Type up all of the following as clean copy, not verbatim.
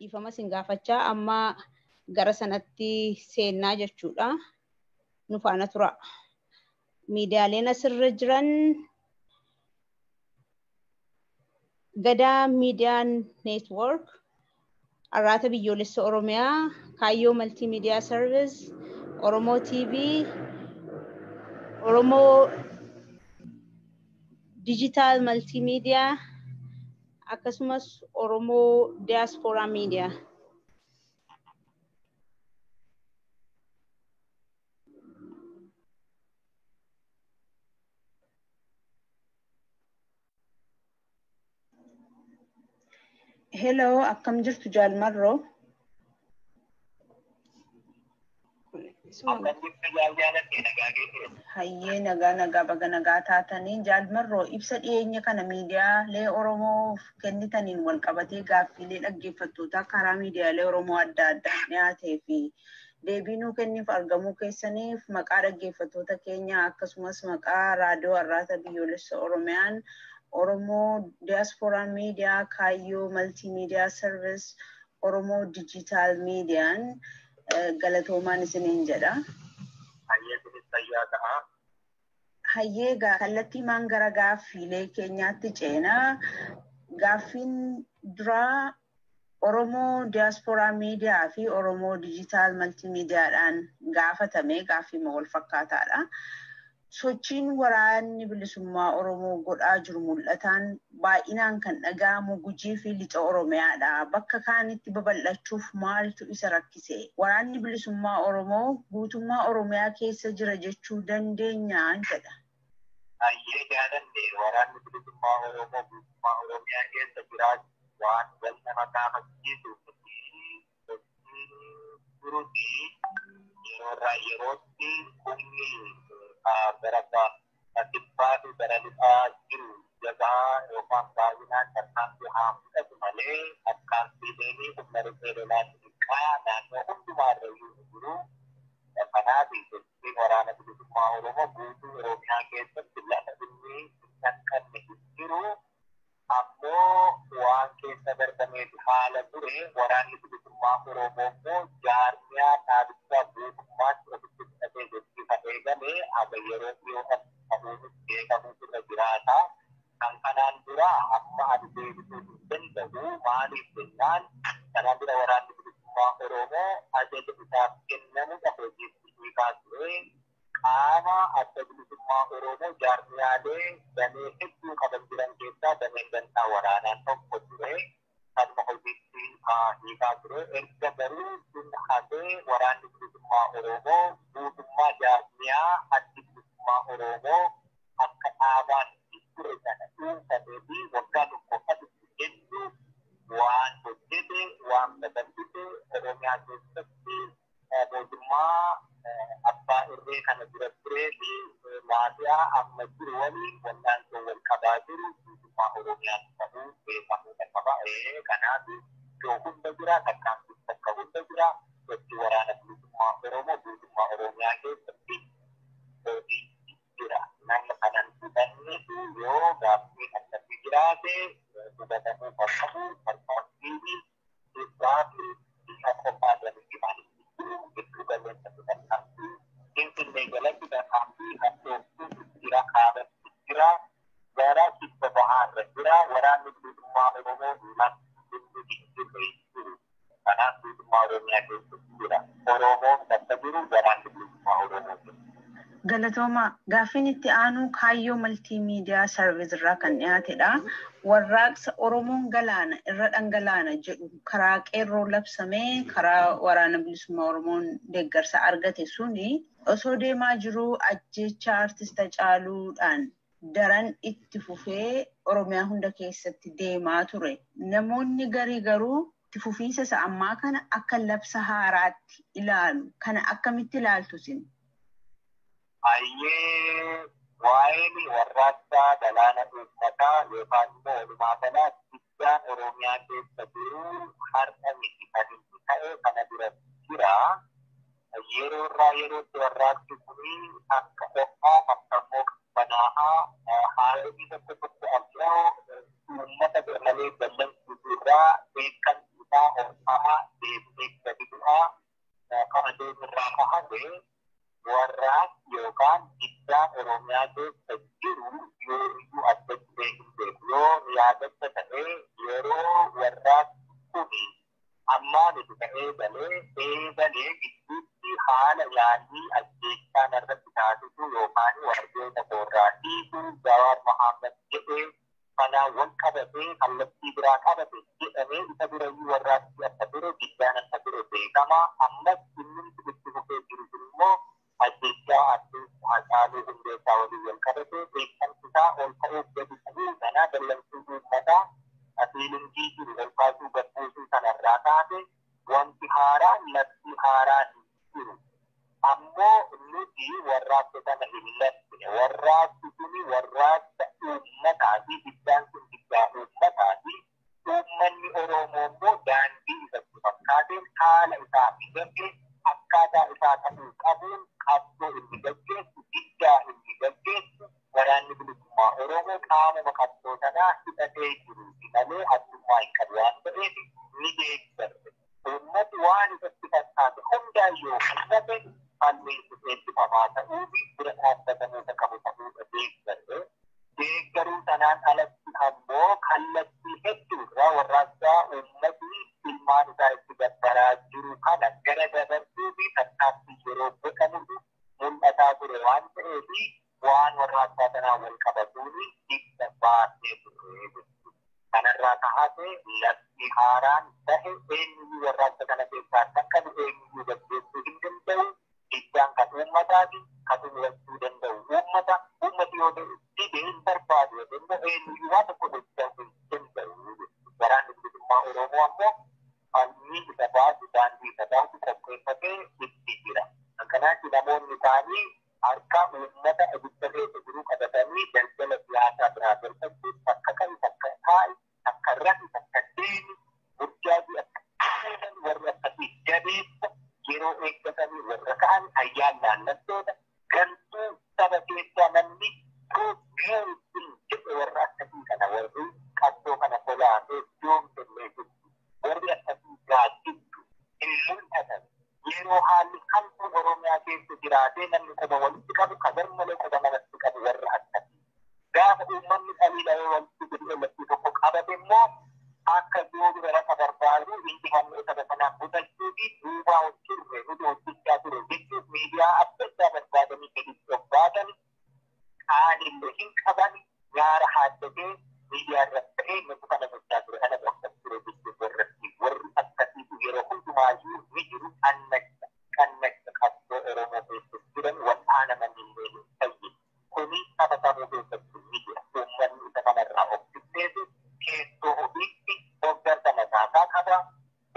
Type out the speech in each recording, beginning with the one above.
Dhiifama isin gaafachaa amma gara sanatti seennaa jechuudha. Nu faana tura. Miidiyaaleen asirra jiran Gadaa Miidiyaa Neetwoork, Arraata Biyyoolessa Oromiyaa, Kaayyoo Maltiimiidiyaa Sarviis, Oromoo TV, Oromoo Dijitaal Maltiimiidiyaa, akkasumas Oromoo Diyaaspooraa Miidiyaa. Hello, akkam jirtu Jaalmarroo? Hayyee, nagaa nagaa, baga nagaa taatanii. Jaalmarroo, ibsa dhiyeenya kana miidiyaalee Oromoof kennitaniin wal qabatee gaaffiilee dhaggeeffattootaa karaa miidiyaalee Oromoo adda addaa dhiyaatee fi deebii nuu kenniif argamuu keessaniif maqaa dhaggeeffattoota keenyaa akkasumas maqaa raadiyoo Arraata Biyyoolessa Oromiyaan, Oromoo Diyaaspooraa Miidiyaa, Kaayyoo Maltiimiidiyaa Sarviis, Oromoo Dijitaal Miidiyaan galatoomaan isiniin jedha. Hayyee, kunis fayyaa ta'a. Hayyee, kallattii maan gara gaaffiilee keenyaatti ceenaa. Gaaffiin duraa Oromoo Diyaaspooraa Miidiyaa fi Oromoo Dijitaal Maltiimiidiyaadhaan gaafatame, gaaffii wal fakkaataadha. Sochiin waraanni bilisummaa Oromoo godhaa jiru mul'ataan baay'inaan kan dhaga'amu Gujii fi lixa Oromiyaadha. Bakka kaanitti babal'achuuf maaltu isa rakkise? Waraanni bilisummaa Oromoo guutummaa Oromiyaa keessa jira jechuu dandeenyaa jedha. Hayyee, jaalanne, waraanni bilisummaa Oromoo guutummaa Oromiyaa keessa jiraachuu waan wal nama gaafachiisu miti. Sochiin jiruti yeroo irraa yerootti humni gara kibbaa fi gara lixaa jiru jabaa yookaan baay'inaan tarkaanfii haa fudhatu malee, tarkaanfiileen humna riphee lolaa xixiqqaa naannoo hundumaa irra iyyuu jiru. Kanaaf sochiin waraana bilisummaa Oromoo guutuu Oromiyaa keessatti lafa inni hin qaqqabne hin jiru. Ammoo waan keessa darbameef haala ture, waraanni bilisummaa Oromoo immoo jaarmiyaa dhaabichaa guutummaatti ofitti fudhatee sochii eegale haga yeroo dhiyoo as ta'uunis beekamuutu irra jiraata. Kan kanaan dura amma ani deebisuu hin danda'u. Maaliif jennaan, kanaan dura waraanni bilisummaa Oromoo ajaja isaaf kennamudha hojiitti hiikaa ture. Qaama adda bilisummaa Oromoo jaarmiyaalee damee hedduu qaban jiran keessaa dameen dantaa waraanaa tokko ture. Kanuma hojiitti hiikaa ture. Erga garuu sun hafee waraanni bilisummaa Oromoo guutummaa jaarmiyaa addi bilisummaa Oromoo akka dhaabaatti ture sana dhuunfatee fi waggaa tokko asitti hedduu waan hojjete, waan babal'ise, Oromiyaa keessatti mootummaa abbaa irree kana dura turee fi maafiyaa amma jiru waliin wallaansoo wal qabaa jiru guutummaa Oromiyaatti ta'uu beekamuu qaba. Kanaaf iddoo hunda jira, tarkaanfii bakka hunda jira. Sochii waraana bilisummaa Oromoo guutummaa Oromiyaa keessatti hojii jira. Nama kanan hubannetu yoo gaaffii akkasii jiraate hubatamuu kan qabu, tarkaanfii kibbaa fi dhiha qophaa jedhanii jiru, gidduu galeessatti tarkaanfii, Finfinnee jalatti tarkaanfii hadhooftuu jira, kaabatti jira, gara kibba bahaarra jira. Waraanni bilisummaa Oromoo lafti inni hin jirre hin jiru. Kanaaf guutummaa Oromiyaa keessatti jira. Oromoon bakka jiru waraanni bilisummaa Oromoo jira. Galatooma, gaaffiin itti aanu Kaayyoo Maltiimiidiyaa Sarviis irraa kan dhiyaatedha. Warraaqsa Oromoon galaana irra dhangalaana jedhu karaa qeerroo labsamee karaa waraana bilisummaa Oromoon deeggarsa argate suni osoo deemaa jiruu ajjeechaa artist Hacaaluudhaan daran itti fufee Oromiyaa hunda keessatti deemaa ture. Namoonni garii garuu itti fufiinsa isa ammaa kana akka labsa haaraatti ilaalu. Kana akkamitti ilaaltu isin? Hayyee, waa'een warraaqsa galaana uummataa yookaan immoo walumaa galatti guddaan Oromiyaa keessa jiru har'a miti kan inni ta'e, kana dura jira. Yeroo irraa yerootti warraaqsi kuni akka ho'aa, akka immoo qabbanaa'aa, haalonni tokko tokko ammoo uummata garmalee dallansiisuu irraa beekamtii isaa ol Oromiyaa keessa jiru yoomiyyuu addatti hin beeku. Yoo yaadatta ta'ee yeroo warraaqsi kuni ammaa nuti ta'ee galee eegalee gidduutti haala yaadii ajjeechaan irratti taasisu yookaan warroota koorraa dhiisuu Jawaar Mohaammed jedhee kanaan wal qabatee kallattii biraa qabate jedhamee isa durayyuu warraaqsi akka ture diddaan akka ture beekamaa. Ammas inni itti fufee jiru kun immoo ajjeechaa artiist Haacaaluu Hundeessaa waliin wal qabatee beekamti isaa ol ka'uuf gadi bu'uu sana dallansuu uummataa fiilingii jiru ol kaasuu gad buusuu sanarraa kaase wanti haaraan labsii haaraan hin jiru. Ammoo nuti warraaqsa sana hin labsine. Warraaqsi suni warraaqsa uummataa fi diddaan sun diddaa uummataa fi uummanni Oromoo immoo daandii isatti fakkaateen haala isaa mijate akkaataa isaa ta'uu qabuun qabsoo inni gaggeessu, diddaa inni gaggeessu, waraanni bilisummaa Oromoo qaamuma qabsoo sanaa hidhatee jiruuti malee addummaa hin qabu waan ta'eef ni deeggarre. Uummati waan isatti fakkaate hundaayyuu uffate falmiinsi eebbifamaa ta'uu fi bira dhaabbatamuu isa qabu ta'uudha deeggarre. Deeggaruu sanaan alatti ammoo kallattii hedduurraa warraaqsaa uummati ilmaan isaa itti gabbaraa jiru kana gara dabarsuu fi tattaaffii yeroo godhamutu mul'ataa ture waan ta'eef waan warraaqsaa sanaan wal qabatuun ibsa baasnee turre jechuudha. Kanarraa kaasee labsii haaraan bahe eenyuyyuu warraaqsa kana keessaa akka qabu eenyuyyuu gaggeessuu hin danda'u. Diddaan kan uummataati, kan uumachuu danda'u uummata. Uummati yoo ta'e dide hin barbaadu yoo ta'e immoo eenyuyyuu waan tokko gochuu hin danda'u jechuudha. Waraanni bilisummaa Oromoo ammoo falmii isa baasu, daandii isa baasu qopheeffatee itti jira. Kanaaf namoonni isaanii harka uummata ibidda keessa jiru qabatanii daldala siyaasaa biraa galfachuuf bakka qabi, bakka taa'i, bakka rafi, bakka deemi, burjaajii akka fuudhan warri akkasii jabeessa yeroo eeggatanii warra ka'an ayyaan laallattoota gantuu saba keessaa namni tuuyyuu ittiin jedhe warra akkasii kana warri qabsoo kana kolaasee doomsellee jiru. Warri akkasii gaaddidduu hin mul'atan. Yeroo haalli hamtuun Oromiyaa keessa jiraatee namni quba walitti qabu kagar malee quba namatti qabu warra akkasii. Gaafa uummanni qaliilawee walitti godhee laphee tokko qabate immoo akka joobira raqa barbaadu injifannoo saba sanaa butachuu fi duubaa hojjirre nuti hojjechaa ture jechuuf miidiyaa adda addaa barbaadanii gadi dhobbaadan qaanillee hin qaban nyaara haaddatee miidiyaa irratti ta'ee nuti kana gochaa ture kana gochaa ture jechuuf warratti warri akkasiitu yeroo hundumaayyuu ni jiru qannacha qannacha qabsoo Oromoo keessatti jiran wal'aanaman illee hin fayyadu. Kuni saba sabuu keessatti ni jira. Uummanni isa kanarraa of qixxeessu keessoo ofiitti hoggansa mataasaa qaba,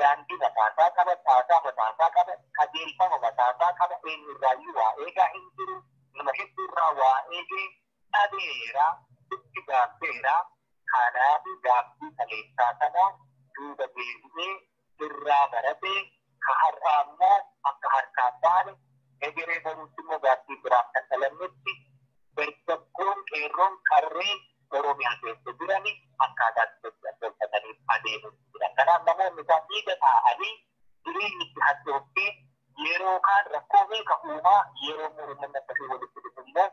daandii mataasaa qaba, caasaa mataasaa qaba, qajeelfama mataasaa qaba, eenyurraayyuu waa eegaa hin jiru, nama hedduurraa waa eegee dhabeera, itti gaabbeera. Kanaaf gaabbii kaleessaa kana duuba deebi'ee irraa baratee ka har'aa immoo akka harkaan baane egeree boruutti immoo gaabbii biraaf kan dhalannetti dargaggoon qeerroon qarreen Oromiyaa keessa jirani akkaataa itti tolfatanii adeemuutu jira. Kanaaf namoonni isaan dhiiga taa'anii jireenyi itti hadhooftee yeroo kaan rakkoo meeqa uumaa yeroo immoo uummanni akkasii walitti dhufu immoo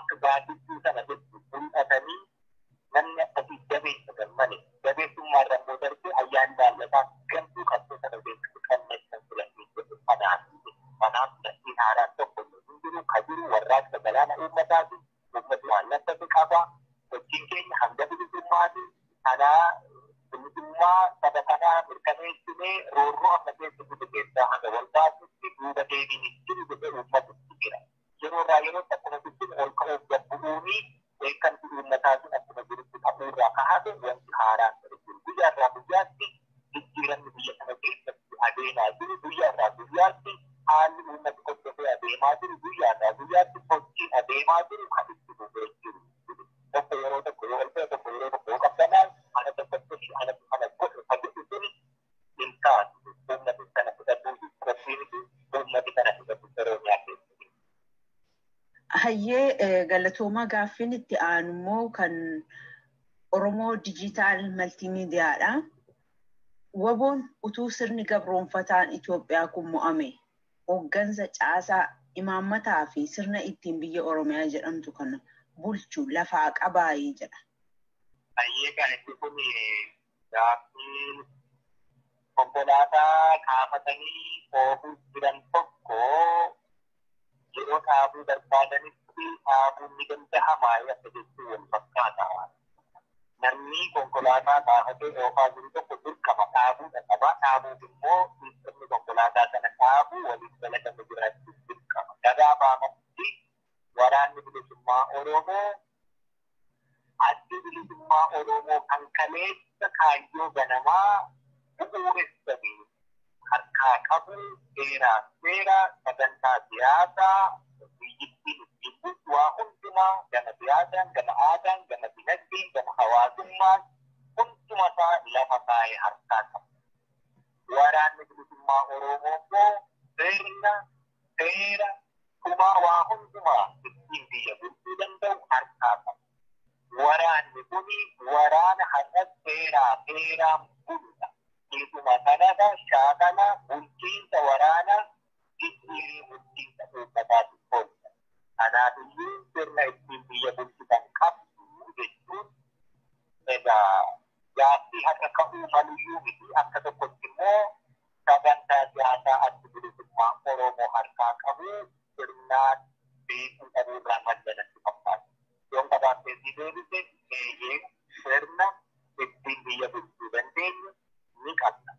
akka gaaddidduu sana jechuun mul'atanii namni akkasii jabeessa gammane jabeessummaa irra immoo darbee ayyaanni laallataa gamtuu qabsoo sana keessatti qanneessan filatee jedhu kanaaf kanaaf labsiin haaraan tokko hin jiru ka jiru warraaqsa galaana uummataati uummati waan laffate qaba sochiin keenya hanga bilisummaati kanaa bilisummaa saba kanaa mirkaneessinee roorroo amma keessa jiru keessaa hanga wal baasutti duuba deebiin hin jiru jedhee uummatutti jira. Yeroo irraa yerootti akkuma sittin ol ka'uuf gad bu'uuni beekamti uummataa sun akkuma jirutti ta'uurraa kaa'ame wanti haaraan ta'e jiru. Guyyaa irraa guyyaatti jijjiiramni biyya kana keessatti adeemaa jiru guyyaa irraa guyyaatti haalli uummati hordofee adeemaa jiru guyyaa irraa guyyaatti sochiin adeemaa jiru kan itti fufee jiru. Tokko yeroo tokko yoo ol ta'e tokko yeroo tokko yoo qabbanaan ana tokkotti ana kana godhe ka jedhu suni hin taatu. Uummati kana fudhatuu fi fudhatuu uummati kana fudhatu Oromiyaa keessatti. Hayyee galatooma gaaffiin itti aanu immoo kan Oromoo Diijitaal Maltiimiidiyaadha. Waboon utuu sirni gabroonfataan Itoophiyaa kun mo'ame hooggansa caasaa Imaammataa fi sirna ittiin biyya Oromiyaa jedhamtu kana bulchu lafaa qabaayii jedha. Hayyee kan inni kun gaaffii konkolaataa kaafatanii oofuu jiran tokko yeroo dhaabuu barbaadanitti dhaabuun ni danda'amaa akka jechuun wal fakkaata. Namni konkolaataa kaafatee oofaa jiru tokko dirqama dhaabuudha qaba. Dhaabuuf immoo sirni konkolaataa sana dhaabuu waliin dalagame jiraachuu dirqama. Gabaabumatti waraanni bilisummaa Oromoo addi bilisummaa Oromoo kan kaleessa kaayyoo ganamaa bu'uuressanii harkaa qabu seeraa seera sagantaa siyaasaa biyyittiin ittiin bulchu waa hundumaa gama siyaasaan, gama aadaan, gama dinagdeen, gama hawaasummaan hundumasaa lafa kaa'ee harkaa qaba. Waraanni bilisummaa Oromoo immoo sirna seera tumaa waa hundumaa ittiin biyya bulchuu danda'u harkaa qaba. Waraanni kuni waraana har'a seeraa seeraan buludha. Keessumaa kanadha shaakala bulchiinsa waraanaa jijjiiree bulchiinsa uummataatiif oolcha. Kanaafiyyuu sirna ittiin biyya bulchitan qabdu jechuun egaa gaaffii har'a ka'uu maluyyuu miti akka tokkotti immoo sagantaa siyaasaa adda bilisummaa Oromoo harkaa qabu sirnaan beekuu dhabuurraa madda natti fakkaata. Yoon qabaattee si deebise eeyyee sirna ittiin biyya bulchuu dandeenyu ni qabna.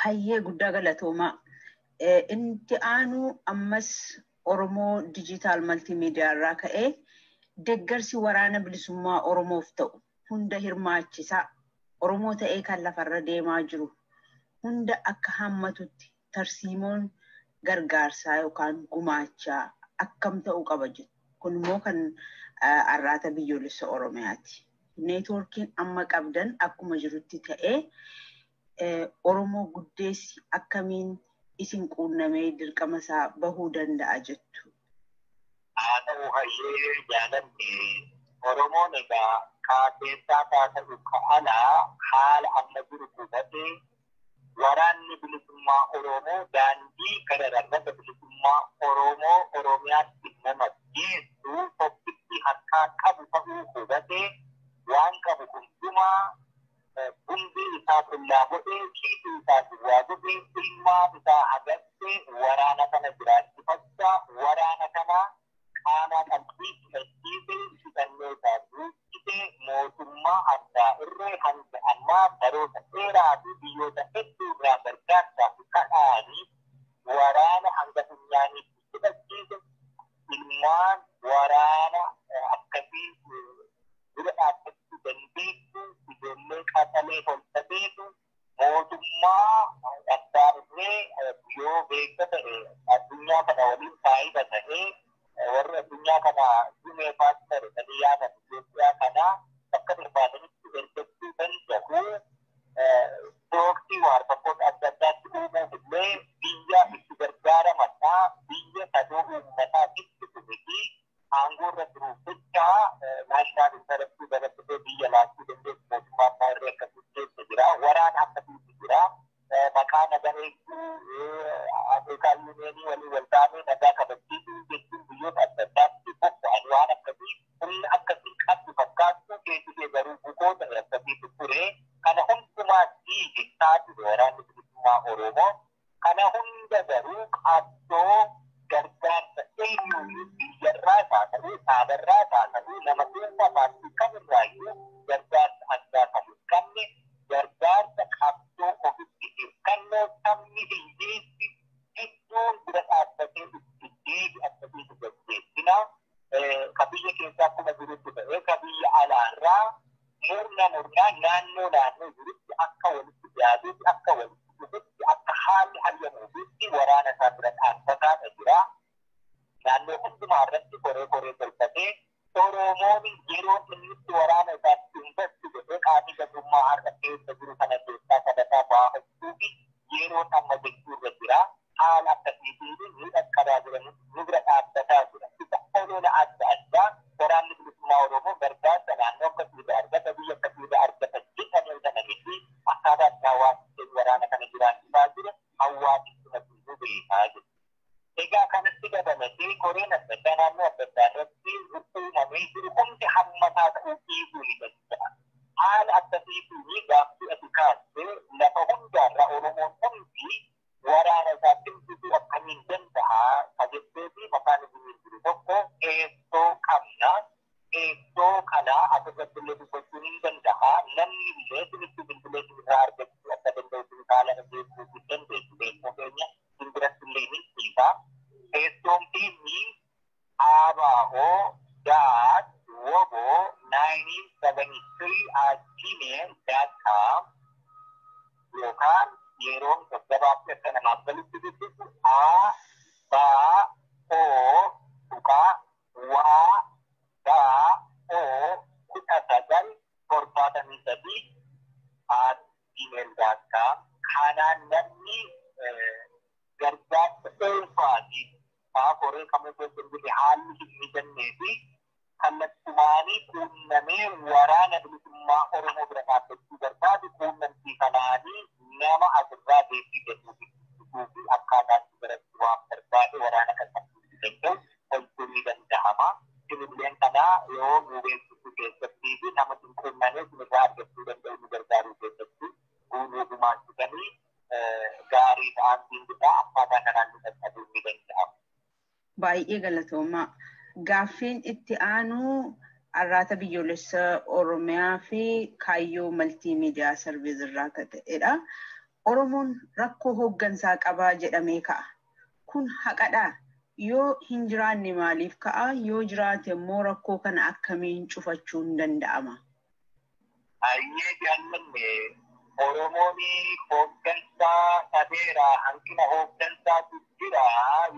Hayyee guddaa galatoomaa. Inni aanu ammas Oromoo Diijitaal Maltiimiidiyaa irraa ka'ee deeggarsi waraana bilisummaa Oromoof ta'u hunda hirmaachisaa Oromoo ta'ee kan lafarra deemaa jiru hunda akka hammatutti tarsiimoon gargaarsaa yookaan gumaachaa akkam ta'uu qaba jedhu. Kun immoo kan arraata biyyoolessa Oromiyaati. Neetwoorkiin amma qabdan akkuma jirutti ta'ee Oromoo guddeessi akkamiin isin quunnamee dirqama isaa bahuu danda'a jettu. Haa ta'u hayyee jaalanne Oromoon egaa kaaseessaa taasa'u ka'alaa haala amma jiru hubatee waraanni bilisummaa Oromoo daandii gara rarrata bilisummaa Oromoo Oromiyaatti nama geessu tokkitti harkaa qabu ta'uu hubatee waan qabu hundumaa hundee isaa qullaa godhee kiisii isaa duwwaa godhee ilmaan isaa hagattee waraana kana jiraachifachaa waraana kana qaama qalbii hidhachiisee hidhannoo isaa guuttitee mootummaa addaa irree hanga ammaa baroota dheeraa fi biyyoota hedduu irraa gargaarsaa fi kadhaanii waraana hanga funyaaniitti hidhachiise ilmaan waraana akkasii dura dhaabbachuu dandeessu ijoollee qaxalee tolfateetu mootummaa addaa irree yoo beekta ta'e addunyaa kana waliin faayidaa ta'ee warri addunyaa kana dhumee faatti ta'e yaadan Itoophiyaa kana bakka barbaadanitti ergachuu danda'u proksii waar bakkoota adda addaatti uumuuf illee biyya itti gargaaramadha biyya sadoo uummataa ittisu miti aangoo irra turuuf jecha naashinaal intarestii dabarsitee biyya laachuu dandeessu mootummaa abbaa irree akkasii keessa jira waraana akkasiitu jira maqaa nagaa eeguu Afrikaa yuuniyeenii waliin wal taanee nagaa kabachiisuu jechuun biyyoota adda addaatti bobba'an waan akkasii humna akkasii qabdu fakkaattu keessi garuu bukoo ta'e akkasiitu ture kana hundumaa diigichaa ture waraanni bilisummaa Oromoo kana hunda garuu qabsoo gargaarsa eenyuyyuu biyyarraa haa ta'uu saabarraa haa ta'uu nama dhuunfaa paartii kamirraayyuu gargaarsa addaa kan hin qabne gargaarsa qabsoo ofitti hirkannoo sabni hiyyeessi hedduun bira dhaabbatee itti deebi akkasiitu gaggeessina. Ka biyya keessaa akkuma jirutti ta'ee ka biyya alaarraa murna murnaa naannoo naannoo jirutti akka walitti dhiyaatutti akka walitti dhufutti akka haalli hayyamuufitti waraana isaa bira dhaabbataadha jira. Naannoo hundumaa irratti koree koree tolfatee Oromoon yeroo inni itti waraana isaatti investi godhee qaamii gabrummaa har'a keessa jiru kana keessaa sadataa baafachuu fi yeroon amma jechuu irra jira. Haala akkasiitiin ni dhaqqabaa jira, ni bira dhaabbataa jira. Isa olola adda addaa waraanni bilisummaa Oromoo gargaarsa naannoo akkasiirra argata, biyya akkasiirra argata jedhamee sana miti akkaataa itti hawaasni waraana kana jiraachisaa jiru hawaasni suna guutuu beekaa jiru. Egaa kanatti ijaaramee jiru hundi hammataa ta'uu dhiisuu ni danda'a. Haala akkasiitiin gaaffii ati kaastee lafa hundaarra Oromoon hundi waraana isaa cimsisuu akkamiin danda'a ka jettee fi makaanizimiin jiru tokko eessoo qabna. Eessoo kanaa asirratti illee dubbachuun hin danda'a. Namni illee sinitti bilbilee sinirraa argachuu akka danda'u sin haala beekuu hin dandeessu beekuu keenya sin biratti illee ni dhiisa. Teessoon keenyi abo.wobo1973@gmail.com yookaan yeroon gaggabaabsi akka namaaf galutti dubbisu a b o tuqaa w b o 1973@gmail.com. Kanaan namni gargaarsa dhuunfaati faa koree kamuu keessa hin jirre haalli hin mijannee fi kallattumaanii quunnamee waraana bilisummaa Oromoo bira dhaabbachuu barbaadu quunnamtii kanaanii nama asirraa deebii kennuu fi akkaataatti baratti waan barbaade waraana kan qabsiisuu danda'u tolchuun ni danda'ama. Isinilleen kanaa yoo nu beeksisuu keessattii fi nama sin quunnamee sinirraa argachuu danda'u nu gargaaruu keessatti guutuu gumaachisanii gaarii ta'an siin jedhaa akkaataa kanaan nu qaqqabuun ni danda'ama. Baay'ee galatoomaa. Gaaffiin itti aanu arraata biyyoolessa Oromiyaa fi kaayyoo maltiimiidiyaa sarviis irraa akka ta'edha. Oromoon rakkoo hooggansaa qabaa jedhamee ka'a. Kun haqadhaa? Yoo hin jiraanne maaliif ka'a? Yoo jiraate immoo rakkoo kana akkamiin cufachuun danda'ama? Hayyee jaallanne Oromoon hooggansaa dhabeera hanqina hooggansaatu jira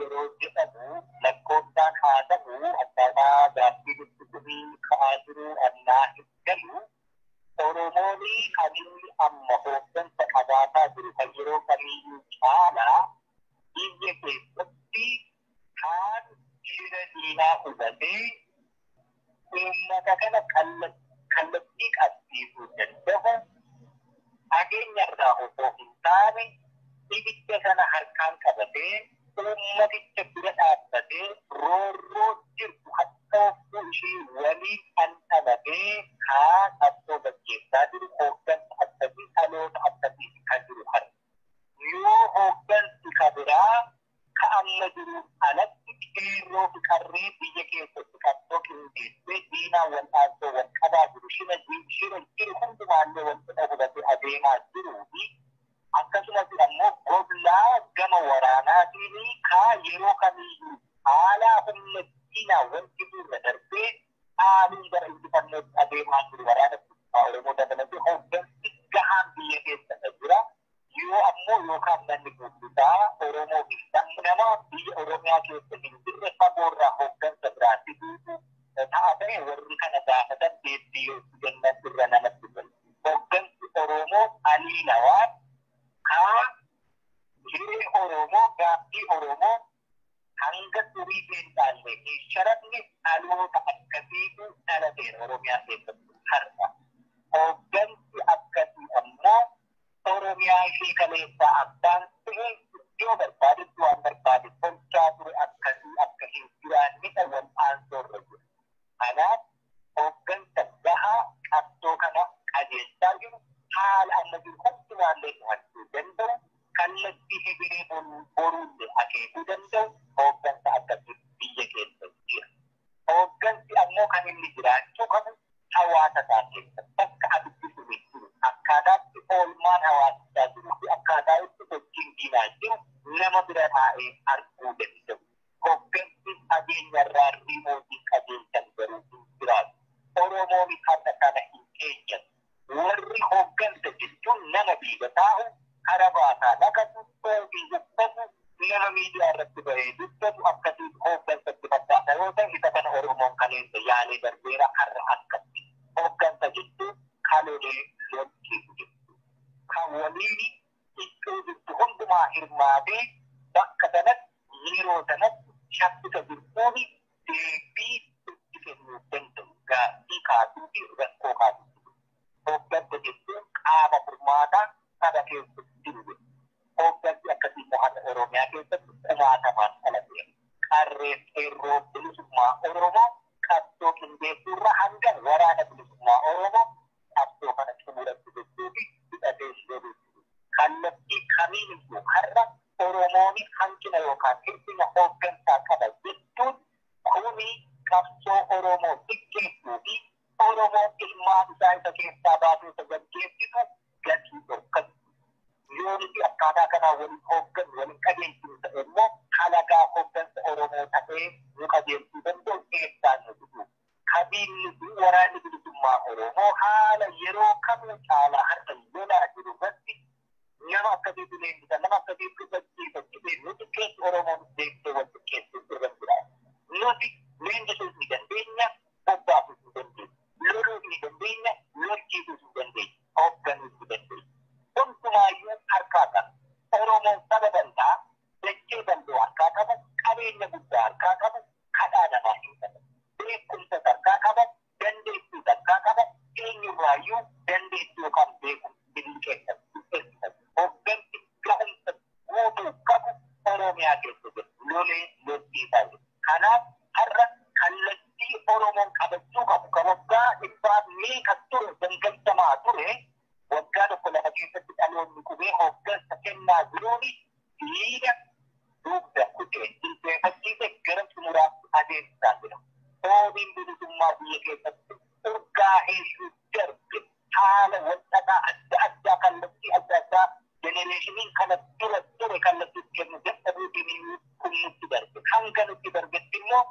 yeroo jedhamu lakkoofsaan haa ta'u akkaataa gaaffii nutti ka'aa jiru annaa hin galu. Oromoon kan inni amma hooggansa qabaataa jiru kan yeroo kamiyyuu caalaa biyya keessatti kaan jira diinaa hubatee uummata kana kallattii qabsiisuu danda'u fageenyarraa osoo hin taane ibidda sana harkaan qabatee uummaticha bira dhaabbatee roorroo jirtu hadhooftuu ishee waliin dhandhamatee kaa qabsoo gaggeessaa jiru hooggansa akkasii dhaloota akkasii kan jiru har'a. Yoo hooggansi ka biraa ka amma jiru alatti qeerroo fi qarree biyya keessatti qabsoo qindeessee diinaa wal dhaabboo wal qabaa jiru shira jiru hundumaallee wal qixa hubatee adeemaa jiruu fi akkasumas ammoo goblaa gama waraanaatiin kaa yeroo kamiyyuu haalaa humna diinaa wal qixuurra darbee haalii gara injifannootti adeemaa jiru waraana bilisummaa Oromoo dabalatee hooggansi gahaan biyya keessa jira. Yoo ammoo yookaan namni gurguddaa Oromoo fi nama biyya Oromiyaa keessa hin jirre fagoorraa hooggansa biraa fiduutu ta'a ta'e warri kana gaafatan deebbii yoo kennan irra namatti tolu. Hooggansi Oromoo aliilawaa kaa hiree Oromoo gaaffii Oromoo hanga xurii keentaallee hin sharafne dhaloota akkasiitu dhalateera Oromiyaa keessatti har'a. Hooggansi akkasii ammoo Oromiyaa ishee kaleessaa abbaan ta'e iddoo barbaadetti waan barbaade tolchaa ture akkasii akka hin jiraanne wal'aansoo irra jira. Kanaaf hooggansa gahaa qabsoo kana qajeelchaa jiru haala amma jiru hundumaallee to'achuu danda'u kallattii hegeree boruullee akeekuu danda'u hooggansa akkasii biyya keessa jira. Hooggansi ammoo kan inni jiraachuu qabu hawaasa isaa keessa bakka abiddi sun jiru akkaataatti oolmaan hawaasichaa jiruu fi akkaataa itti sochiin diinaa jiru nama bira taa'ee arguu danda'u. Hooggansi fageenyarraa riimootiin qajeelchan garuu hin jiraatu. Oromoon har'a kana hin keenyatu. Warri hooggansa jechuun nama biyya taa'u, kara baasaa naqatu, soofii uffatu, nama miidiyaa irratti bahee dubbatu akkasiin hooggansatti fakkaata yoo ta'e isa kana Oromoon kaleessa yaalee darbeera har'a akkatti. Hooggansa jechuun kalolee lolchiisu jechuudha. Kan waliin iddoo jirtu hundumaa hirmaatee bakka sanatti yeroo sanatti shaffisa jirtuufi deebii itti kennuu danda'u gaaffii kaasuu fi rakkoo kaasuu. Hooggansa jechuun qaama furmaataa saba keessatti jiru jechuudha. Hooggansi akkasii immoo har'a Oromiyaa keessatti kumaatamaan dhalateera. Qarreen qeerroo bilisummaa Oromoo qabsoo qindeessuu Qubeessuurra hanga waraana bilisummaa Oromoo qabsoo kana xumuratti jechuu fi hidhatee loluutti. Kallattii kamiin iyyuu har'a Oromoon hanqina yookaan hir'ina hooggansaa qaba jechuun kuni qabsoo Oromoo xiqqeessuu fi Oromoon ilmaan isaa isa keessaa baasuu isa gaggeessitu gatii dhorkatu. Yoo nuti akkaataa kanaa waliin hooggannu waliin qajeelchinu ta'e immoo halagaa hooggansa Oromoo ta'ee nu qajeelchuu danda'u keessaa nu dhufu. Qabiinni fi waraanni bilisummaa Oromoo haala yeroo kamuu caalaa har'a lolaa jiru irratti nama akkasiitu leenjisa, nama akkasiitu gaggeessa jedhee nu xiqqeessu Oromoon beektee wal xiqqeessuu irra jira. Nuti leenjisuus ni dandeenya, bobbaasuus ni dandeenya, loluus ni dandeenya, lolchiisuus ni dandeenya, hoogganuus ni dandeenya. Hundumayyuu harkaa qaba. Oromoon saba bal'aa, dachee bal'oo harkaa qaba, qabeenya guddaa harkaa qaba, kadhaa namaa hin qabu. Beekumsa harkaa qaba, dandeettii harkaa qaba, eenyurraayyuu dandeettii yookaan beekumsa billiqeessatu. Hooggansi gahumsa guutuu qabu Oromiyaa keessa jira. Lolee lolchiisaa jira. Kanaaf har'a kallattii Oromoon qabachuu qabu kan waggaa dhibbaaf meeqa ture dangalchamaa ture waggaa tokko lafa keessatti dhaloonni qubee hooggansa kennaa jiruuni dhiiga dugda kutee jilbeeffachiise gara xumuraatti adeemsisaa jira. Hoobiin bilisummaa biyya keessatti urgaa hedduu darbe haala walxaxaa adda addaa kallattii adda addaa jenereeshiniin kana dura ture kallattii kennu dadhabuutiin kun nutti darbe. Hanga nutti darbetti immoo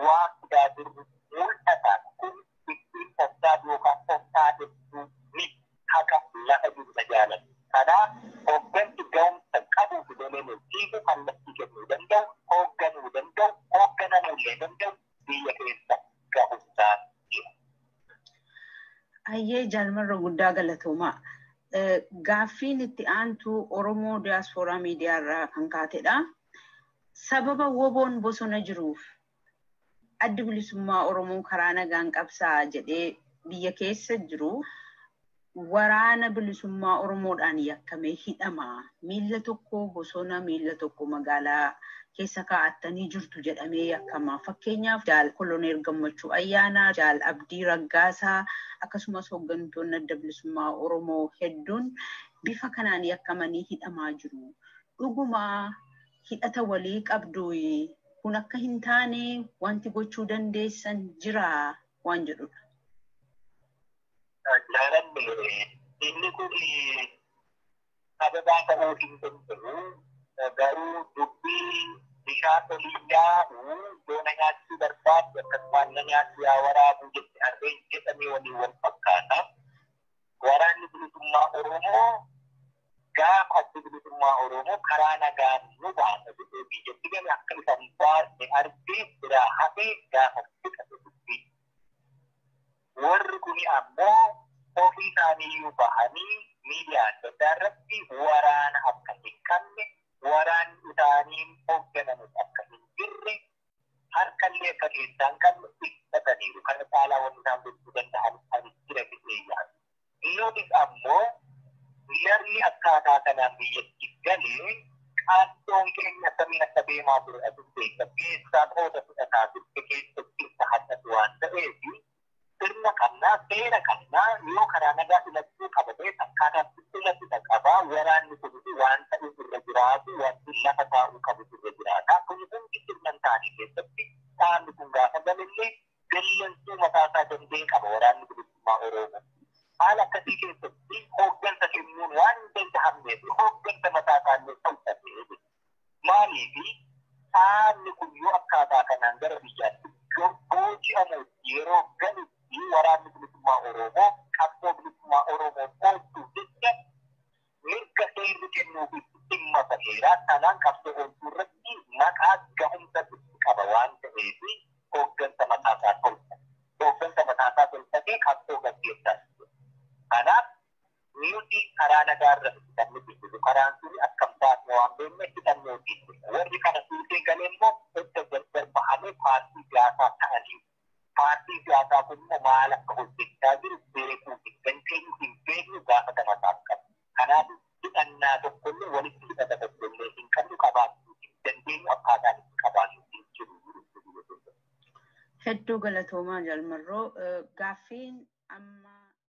waan fidaa jirru mul'ataa kun ittiin obsaa yookaan obsaa hedduu miti haqa lafa jiru tajaajila. Kanaaf hooggansi ga'umsa qabu fidolee lolchiisu kallattii kennuu danda'u, hoogganuu danda'u, hoogganamuu illee danda'u biyya keessa ga'umsaa jira. Ayyee jaalmarra guddaa galatoomaa. Gaaffiin itti aantu Oromoo Diyaaspooraa Miidiyaa irraa kan kaatedha. Sababa woboon bosona jiruuf addi bilisummaa Oromoo karaa nagaan qabsaa jedhee biyya keessa jiru waraana bilisummaa Oromoodhaan yakkamee hidhama. Miilla tokko bosona, miilla tokko magaalaa keessa kaa'attanii jirtu jedhamee yakkama. Fakkeenyaaf Jaal Koloneel Gammachuu Ayyaanaa, Jaal Abdii Raggaasaa akkasumas hooggantoonni adda bilisummaa Oromoo hedduun bifa kanaan yakkamanii hidhamaa jiru. Dhugumaa hidhata walii qabdu kun akka hin taane wanti gochuu dandeessan jira waan jedhudha. Jaalanne inni kun sababaa ta'uu hin danda'u garuu dubbii bishaan olii yaa'u doona nyaachuu barbaadu akkasumas na nyaachuu yaa waraabuu jette harreen jedhamee waliin wal fakkaata. Waraanni bilisummaa Oromoo gaafa addi bilisummaa Oromoo karaa nagaan nu baasa jedhee biyyatti gale akka isa hin baasne argee biraa hafee gaafa fixate dubbii. Warri kuni ammoo ofii isaaniiyyuu bahanii miidiyaa adda addaa irratti waraana akka hin qabne, waraanni isaaniin hoogganamu akka hin jirre, harkallee akka keessaa hin qabne ibsataniiru. Kana caalaa wanni isaan gochuu danda'an ani jira jedhee yaadu. Nutis ammoo namni akkaataa kanaan biyyatti galee qabsoon keenya akkamiin akka deemaa ture aduu beekta. Keessaa qooda fudhataa turte keessatti isa haddatu waan ta'eef sirna qabnaa, seera qabnaa yoo karaa nagaa filachuu qabatee akkaataa filatu qabaa waraanni kun waan ta'u irra jiraatu wanti lafa taa'uu qabu irra jiraata. Kun hundi sirna hin taane keessatti dhaabni kun gaafa galillee gallansuu mataasaa danda'e qaba waraanni bilisummaa Oromoo. Haala akkasii keessatti hooggansa kennuun waan hin danda'amneef hooggansa mataasaa illee tolfatee jechuudha. Maaliif dhaabni kun yoo akkaataa kanaan gara biyyaatti booji'amuutti yeroo galutti waraanni bilisummaa Oromoo qabsoo bilisummaa Oromoo oolchuuf jecha mirga seerri kennuuf dhimma ta'eera. Kanaan qabsoo oolchuu irratti maqaa gahumsa qaba waan ta'eef hooggansa mataasaa tolfata. Hooggansa mataasaa tolfatee qabsoo gaggeessaa jira. Kanaaf nuti karaa nagaa irratti kan nuti jiru karaan suni akkam taasne waan beekne hidhannoo jirra. Warri kana suutee galee immoo edda gargar bahanii paartii siyaasaa ta'anii paartii siyaasaa kun immoo maal akka hojjechaa jiru beekuu hin dandeenyu hin beeknu gaafatama isaaf qabu. Kanaaf hidhannaa tokkollee walitti hidhata tokkollee hin qabnu qabaachuu hin dandeenyu akkaataan itti qabaannu hin jiru. Hedduu galatoomaa Jalmarroo. Gaaffiin amma